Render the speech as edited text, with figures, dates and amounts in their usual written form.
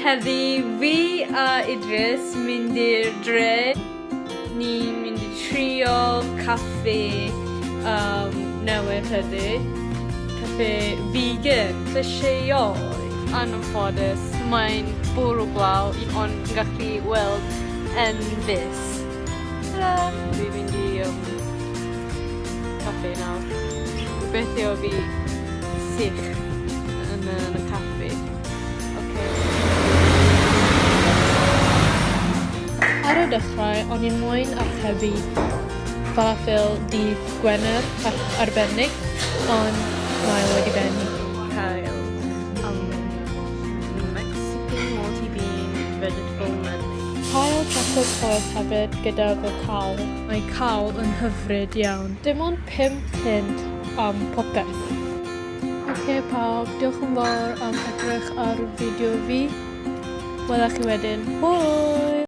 Heddi fi a Idris mynd i'r dre. Ni'n mynd i trio caffi um, newydd heddi. Caffi vegan, llysieuol. Anffodus, mae'n bwrw glaw ond yn gallu weld enfys. Ta-ra! Fi'n mynd i um, caffi nawr. Gobeithio fi sych yn y, yn y caffi. Oce. Ar y dechrau, o'n i'n moyn archebu falafel dydd Gwener arbennig, ond mae wedi bennu. Cael um, Mexican multi-bean vegetable medley. Cael chocolate poeth hefyd gyda fy cawl. Mae cawl yn hyfryd iawn. Dim ond 5 punt am popeth. Ok pawb, diolch yn fawr am edrych ar fideo fi. Wela chi wedyn. Hwyl!